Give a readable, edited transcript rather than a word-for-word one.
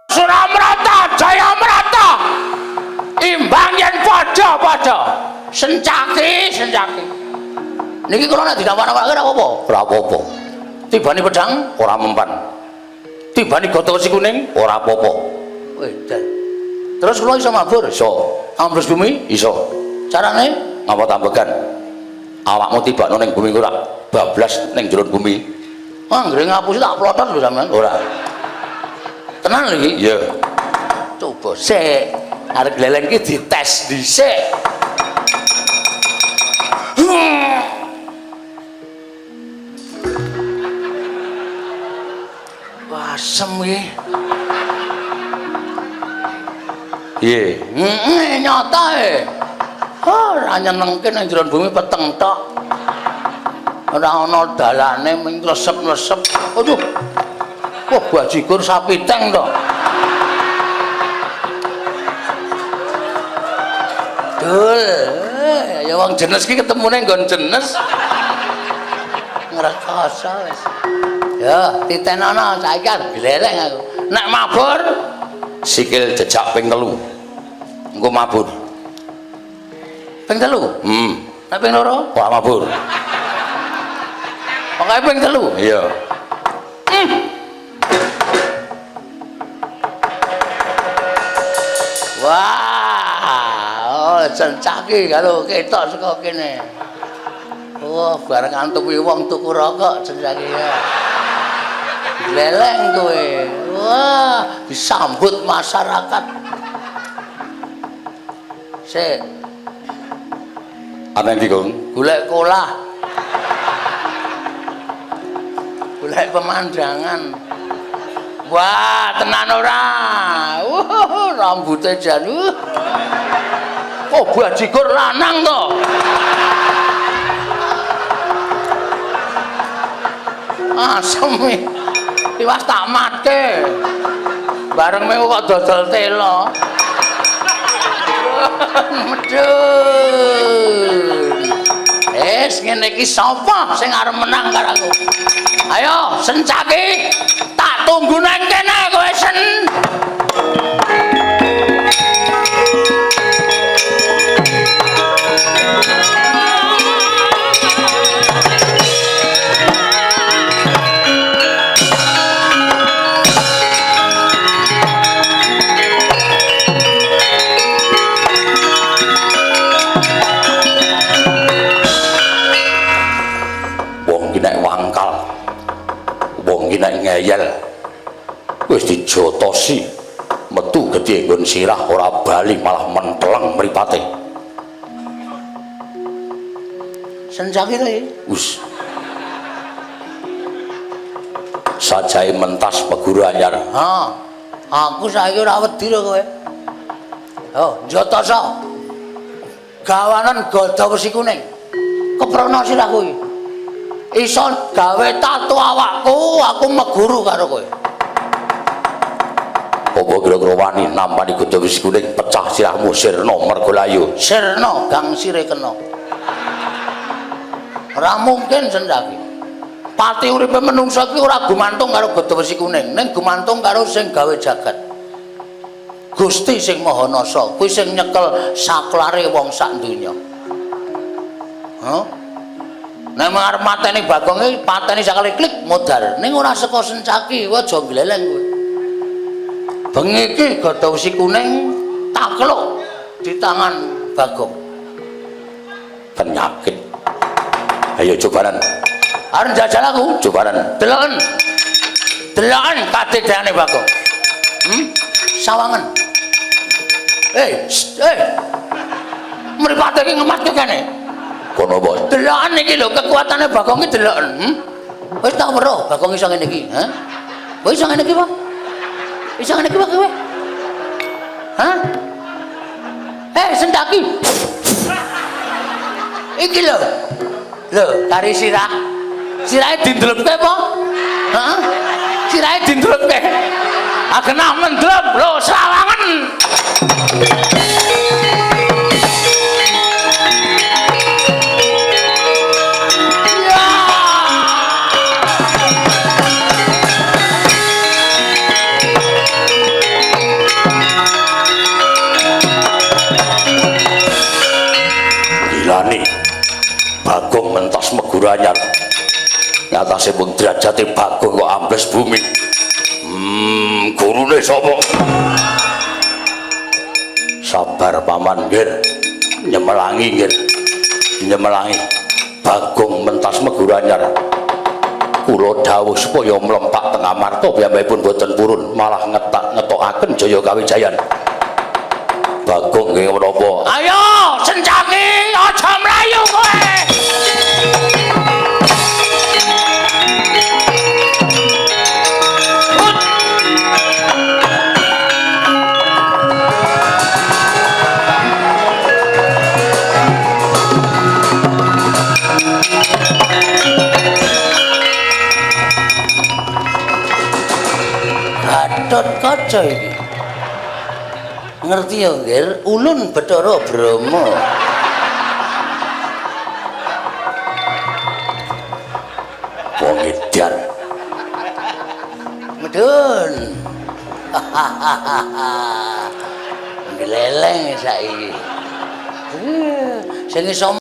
Suramrata Jayamrata imbang yen padha-padha sencaki sencaki niki kula nek dinawan-nawake ora apa-apa, Ora apa-apa. Tibani pedang Ora mempan. Tibani gada wesi kuning Ora apa-apa. Wedan. Terus kula iso mabur? Iso. Ambles bumi? Iso. Carane? Ngapa tambegan? Awakmu tibakno ning bumi ora bablas ning jero bumi. Anggere ngapusi tak plotot lho sampean. Ora. Tenan lho iki? Iya. Coba sik. Arep gleleng iki dites dhisik. Wah, asem iki. Piye? Heeh, nyata e. Ora nyenengke nang jero bumi peteng tok. Ora ana dalane mung resep-resep. Aduh. Wah, bajigur sapi teng to. Dul, ya wong jenes ki ketemune nggon jenes. Ngrekoso wis. Ya, titenono saiki arep gleleng aku. Nek mabur Sikil jejak ping 3. Engko mabur. Ping 3. Nek ping 2? Ora mabur. Pokoke ping 3. Iya. Wah, oh sencaki kalau ketok saka kene. Wah, bareng antupi wong tuku rokok sencaki ya. Gleleng kowe. Wah, disambut masyarakat. Sik, Ana ndi, Gong? Golek kolah. Golek pemandangan. Wah, tenan ora. Rambute jan. Oh, bajigur lanang to. Asem iki. Tiwas tak matke. Bareng mengko kok dodol telo. Medun. Wis ngene iki sapa sing arep menang karo aku? Ayo, sencaki. Tak tunggu nang kene kowe sen. Wong ki nek wangkal. Wong ki nek ngeyel. Wis dijotosi. Metu gedhe nggon sirah ora bali malah menteleng mripate. Sencaki to iki. Wis. Sajae mentas peguru anyar. Ha. Aku saiki ora wedi lho kowe. Oh, njotoso. Gawanen gada wesi kuning. Keprono sirahku iki. Iso gawe tatu awakku, aku meguru karo kowe. Apa kira-kira wani nampani gada wesi kuning pecah sirahmu sirna mergolayu. Sirna gangsire kena. Ora mungkin sendaki. Pati uripe menungsa iki ora gumantung karo gada wesi kuning, ning gumantung karo sing gawe jagat. Gusti sing Maha Nasa, kuwi sing nyekel saklare wong sak donya. Hah? Nek arep mateni Bagong iki pateni sakali klik modar. Ning ora saka sencaki, kowe aja gleleng kowe. Bengi iki gada wesi kuning takluk di tangan Bagong. Penyakit. Ayo cobanan. Arep njajal aku? Cobanan. Deloken. Deloken kadedane Bagong. Sawangen. Mripate iki ngematke kene. Kono apa? Deloken iki lho kekuatane Bagong iki deloken. Wis tak weruh Bagong iso ngene iki, ha? Kowe iso ngene iki, Pak? Iso ngene iki, Pak, kowe? Hah? Sendaki. Iki lho. Lho, kari sirah. Sirahe dindlepke apa? Heeh. Sirahe dindlepke. Ah kena mendlep lho sawangen. Bagong mentas megur anyar. Ngatasé pun derajate Bagong kok ambles bumi. Gurune sapa? Sabar paman nggir. Nyemelangi nggir. Nyemelangi. Bagong mentas megur anyar. Kula dawuh supaya mlempak teng Amarta piyambakipun boten purun, malah ngetokaken Jaya Kawijayan. Bagong nggih menapa? Ayo sencaki, aja mlayu kowe. Gatot Kaca iki. Ngerti ya, Nggir? Ulun Bathara Brahma. Wong edan. Medun. Gleleng saiki. Sing iso